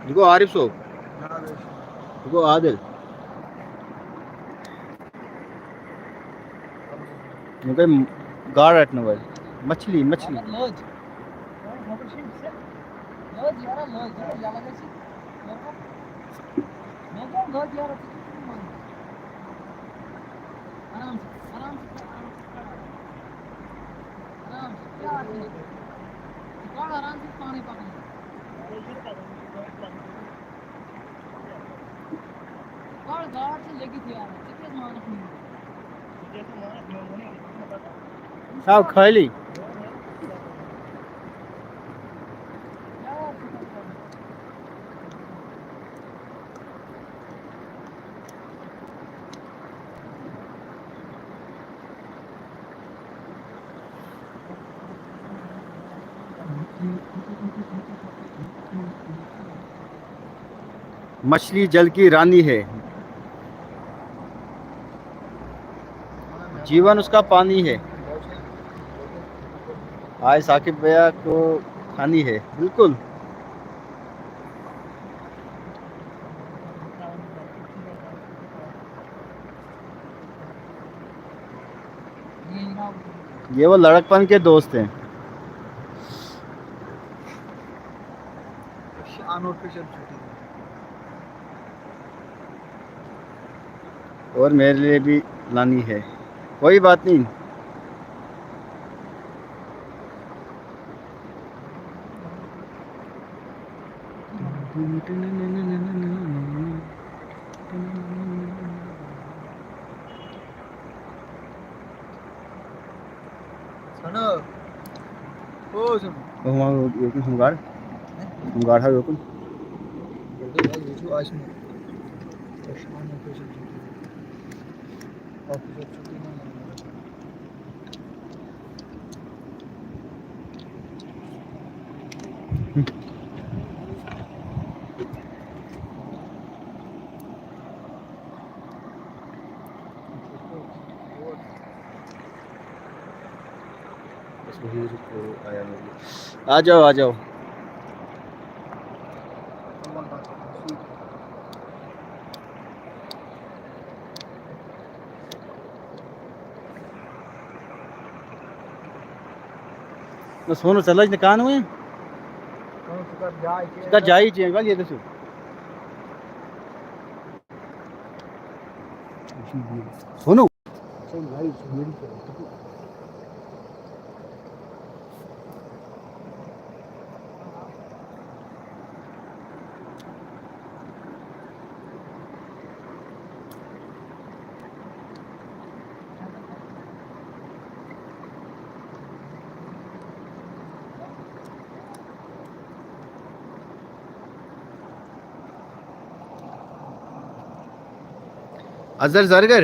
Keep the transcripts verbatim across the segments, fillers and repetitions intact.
یہِ گوٚو عارف صٲب۔ یہِ گوٚو عادل۔ یِم گٔے گاڈ رٹنہٕ وٲلۍ۔ مچھلی، مچھلی۔ لٲج۔ لٲج یارا، لٲج یارا، یَلہٕ گژھِ۔ مےٚ کیٛاہ لٲج یارا، ژٕ کیٛاہ چھُکھ وَنان؟ آرام سے، آرام سے، آرام سے، آرام سے۔ کیٛاہ آسہِ؟ ژٕ کَڑ آرام سے، پانَے پَکان۔ کَڑ، گاڈ چھِ لٔگِتھ یارا، ژٕ کیٛازِ مانَکھ نہٕ؟ آو خٲلی۔ مچھلی جل کی رانی ہے، جیون اس کا پانی ہے۔ آج ثاقب بھیا کو کھانی ہے، بالکل۔ یہ وہ لڑکپن کے دوست ہیں۔ اور میرے لیے بھی لانی ہے، کوئی بات نہیں۔ ہُم گاڈ، ہُم گاڈ ہا یوکُن۔ بس وہی رکو، آیا میں۔ آ جاؤ، آ جاؤ۔ بس ووٚنُو ژےٚ لٔج نہٕ کانٛہہ وۄنۍ۔ ژٕ کر جاے change۔ ژٕ کر جایی change، وَلہٕ ییٚتہِ چھُ۔ سونو۔ اظہر زرگر۔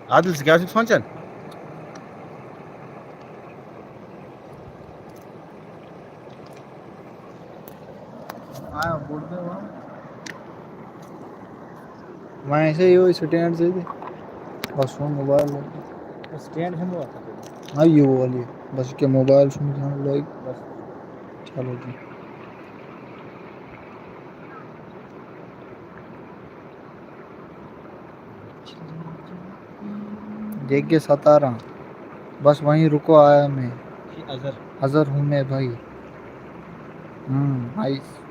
عادل، ژٕ کیٛاہ چھُکھ سونٛچان؟ آیا بوٚڑ دۄہ وۄنۍ۔ وۄنۍ آسہِ ہا یِہوٚے stand سۭتۍ۔ بس سون موبایل لوگ۔ stand ہٮ۪مو اَتھ۔ نہ، یہِ وول یہِ۔ بس یہِ کیٛاہ موبایل چھُنہٕ تھاوُن لٲگِتھ۔ بس۔ چلو جی۔ دیکھ کے ستارہ۔ بس وہیں رکو، آیا میں۔ اظہر۔ اظہر ہوں میں بھائی۔ ہوں، nice۔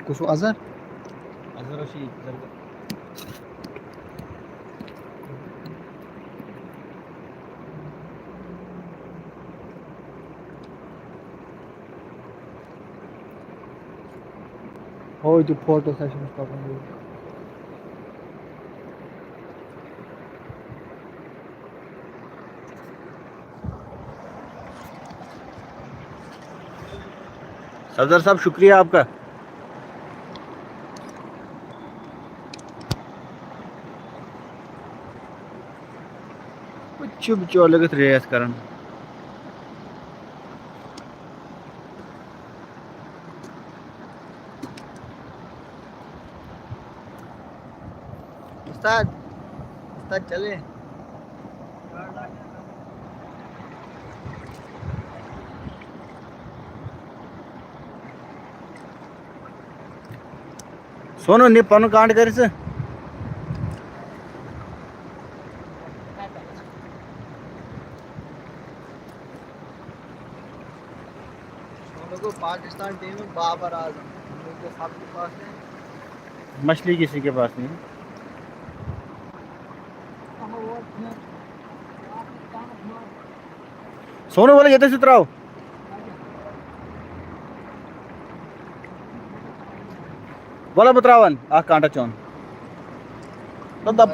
کُس ہو اظہر؟ اظہر رشید زرگر۔ ہو تہِ photo session پکان۔ افضل صاحب، شکریہ آپ کا۔ کچھ بچور لگت ریس کرن۔ استاد، استاد چلے۔ سونو، نہِ پنُن کانٛٹہٕ کٔرِتھ ژٕ۔ سونو کو پاکستان ٹیم میں بابر اعظم، ان لوگوں کو سب کے پاس ہے۔ مچھلی کسی کے پاس نہیں ہے۔ سونو، وَلہٕ ییٚتٮ۪تھ چھُ ترٛاو۔ وَلہٕ بہٕ ترٛاوَن اَکھ کانٛٹہٕ چون۔ نہ، دَپ-،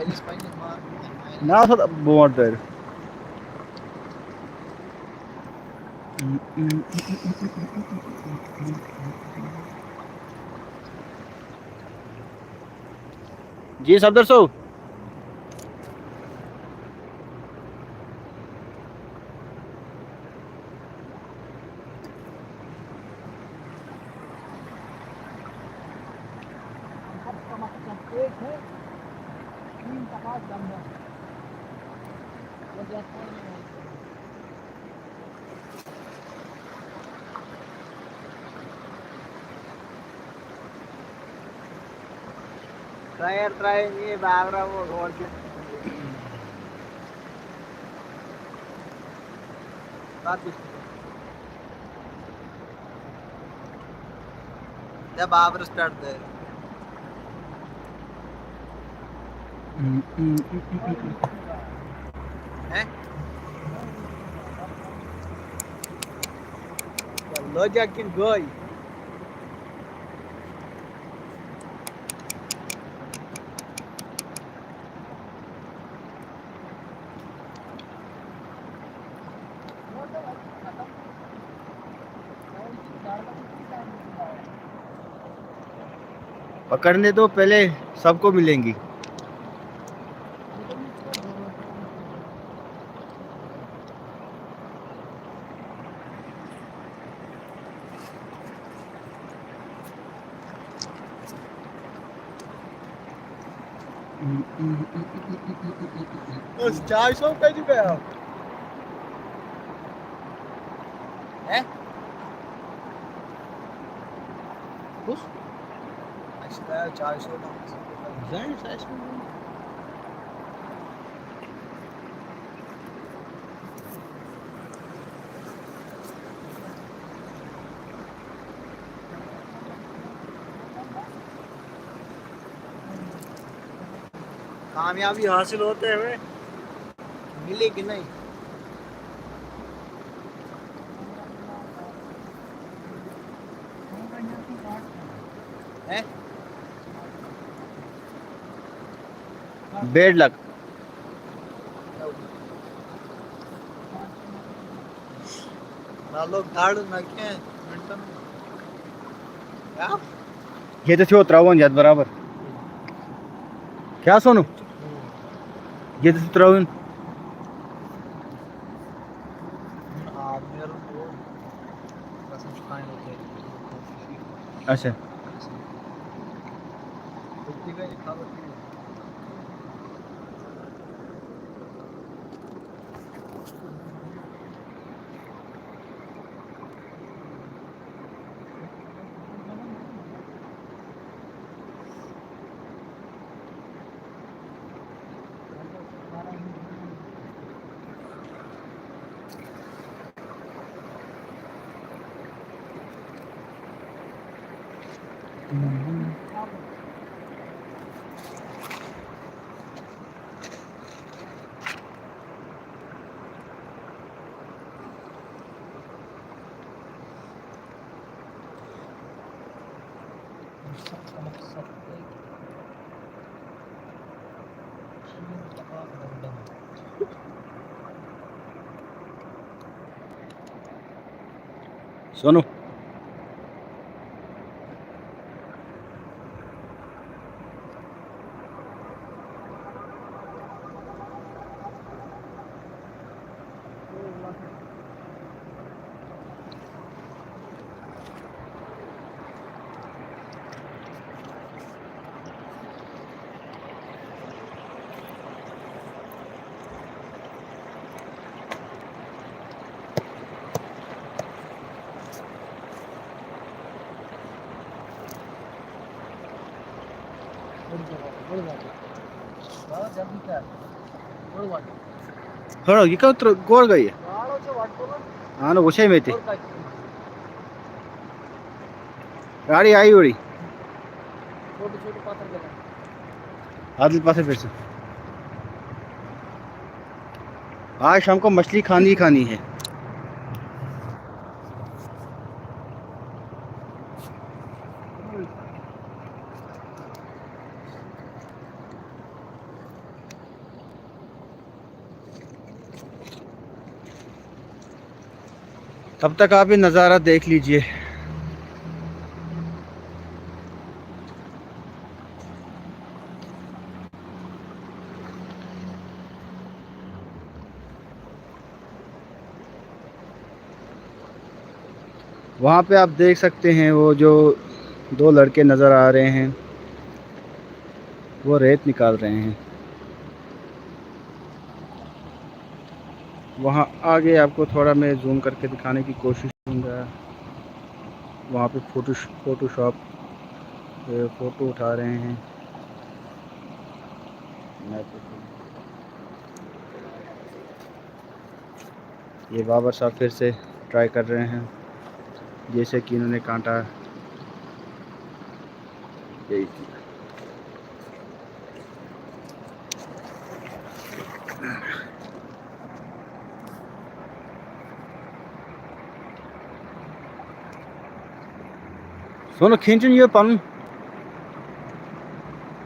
مےٚ آسہٕ برونٛٹھ دٲرِتھ۔ جی صفدر صٲب۔ ٹائر ترٛایے مےٚ بابرا وول ہورٕ کِنۍ۔ پَتہٕ وٕچھ۔ دِ بابرس پٮ۪ٹھ دٲرِتھ۔ ہے؟ لٔج اَتھ کِنہٕ گٔے؟ پکڑنے دو، پہلے سب کو ملیں گی۔ أسۍ چاے سوٚن کَتہِ گٔیاو؟ ہے؟ کُس؟ اَسہِ گٔیاو چاے سوٚن۔ زٲنِتھ آسہِ نہٕ۔ کامیابی حاصل ہوتے ہوئے ملے کہ نہیں؟ ہیں؟ Bad luck. نہ لوٚگ دَڑ نہ کینٛہہ، مِنٹَن۔ کیٛاہ؟ ییٚتٮ۪تھ چھُ ترٛاوُن یَتھ برابر۔ کیٛاہ سونُو؟ ییٚتٮ۪تھ چھُ ترٛاوُن۔ آب نیرُن اوٗرۍ۔ گژھان چھُ فاینل گرِ۔ اچھا۔ أتی گٔے خبر کِہیٖنۍ۔ سونو۔ ہڑو، یہِ کوٚت ترٛٲو، کور گٔے یہِ؟ اہن، وٕچھے مےٚ تہِ۔ گاڑی آیہِ یورٕے۔ عادل پتھر پٮ۪ٹھ چھِ۔ آج شام کو مچھلی کھانی ہی کھانی ہے۔ تب تک آپ یہ نظارہ دیکھ لیجیے۔ وہاں پہ آپ دیکھ سکتے ہیں، وہ جو دو لڑکے نظر آ رہے ہیں، وہ ریت نکال رہے ہیں۔ وہاں آگے آپ کو تھوڑا میں زوم کر کے دکھانے کی کوشش کروں گا۔ وہاں پہ photo, photo shop, A, photo اٹھا رہے ہیں۔ میں تو یہ بابر صاحب پھر سے ٹرائی کر رہے ہیں، جیسے کہ انہوں نے کانٹا۔ یہی چیز۔ سونو کھین چون یہ پن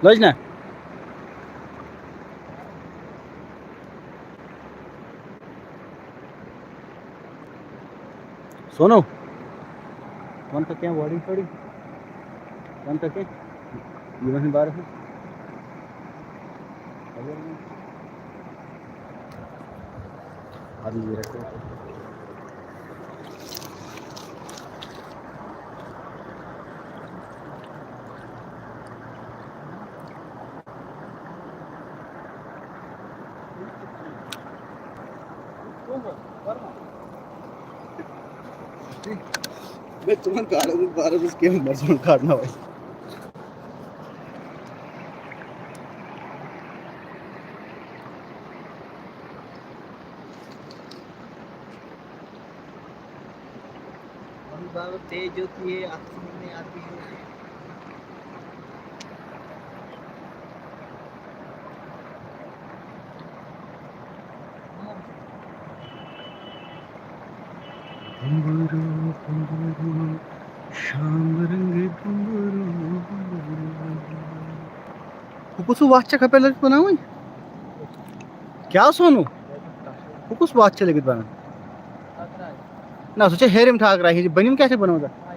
لج نا۔ سونو، ون تو کیا وارڈنگ شارڈنگ؟ ون تو کیا؟ یہ وہیں بار ہے۔ ادٕ یہِ رَٹو۔ میں تمن کارو بارے میں کیا مرضی کارنا ہوئی۔ ہم بابا تیز ہوتی ہے، آپ سمجھ میں آتی ہے۔ بُمبُرو، بُمبُرو، شام رنگ بُمبُرو، بُمبُرو۔ ہُہ کُس ہُہ وَتھ چھےٚ کھپٲرۍ لٔگِتھ بَناوٕنۍ؟ کیٛاہ سونو؟ ہُہ کُس وَتھ چھےٚ لٔگِتھ بَناوٕنۍ؟ نہ، سُہ چھےٚ ہیٚرِم ٹھاکرا ہِش، بٔنِم کیٛاہ چھےٚ بَنٲومٕژ اَتھ؟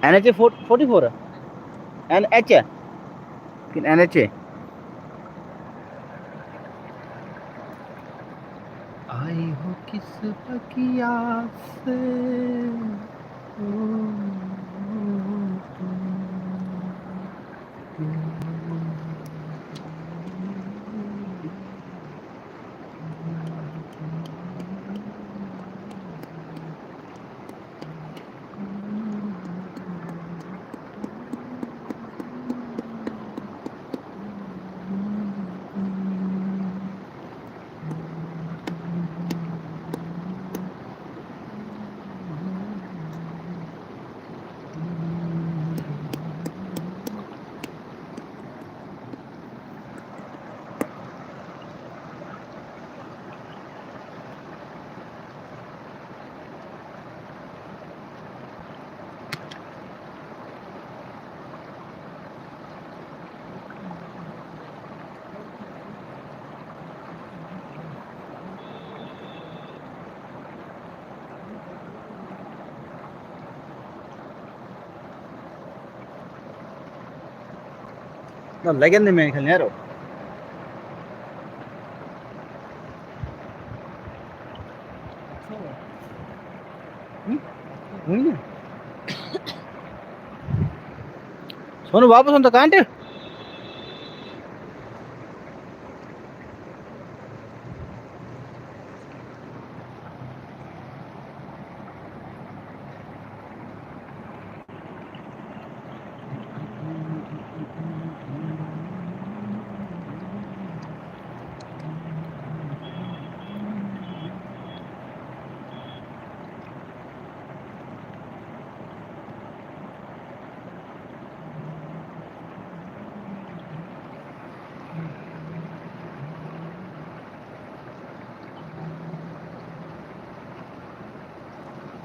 N H A four-, forty four ہا؟ N H A? کِنہٕ این ایچ اے؟ آئی ہو کس بقیا سے؟ او، او، او، او۔ نہ، لگن نہٕ میٛانہِ خیال نیرو۔ सोनू, वापस होता कांटे।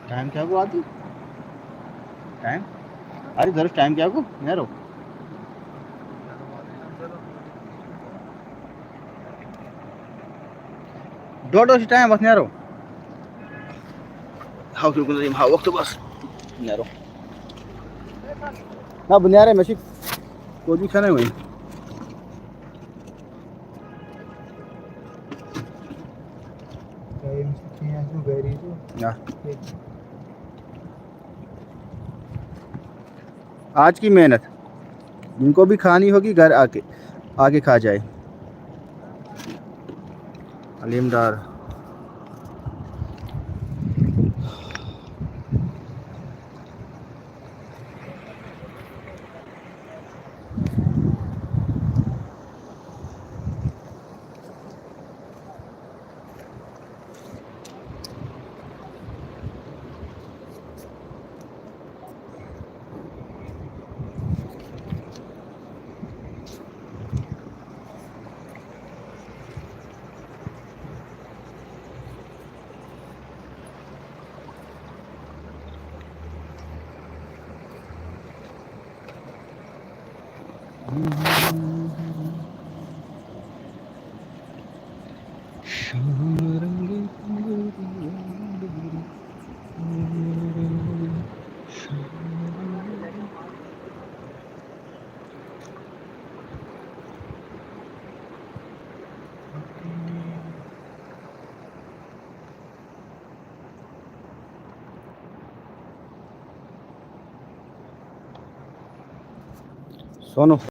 टाइम क्या हुआ आदि? टाइम? अरे जरूर टाइम क्या को? यारो। ڈوڈو چھُ ٹایم اَتھ نیرو۔ ہاو کیٛاہ کُنہِ یِم ہاوکھ تہٕ بس۔ نیرو۔ نہ، بہٕ نیرے، مےٚ چھِ کوچِنٛگ چھَنَے وۄنۍ۔ ٹایم چھُ کینٛہہ، آسہِ نہٕ گَرِ تہٕ۔ نہ۔ آج کی محنت ان کو بھی کھانی ہوگی، گھر آ کے، آ کے کھا جائے۔ علیم ڈار۔ سونو۔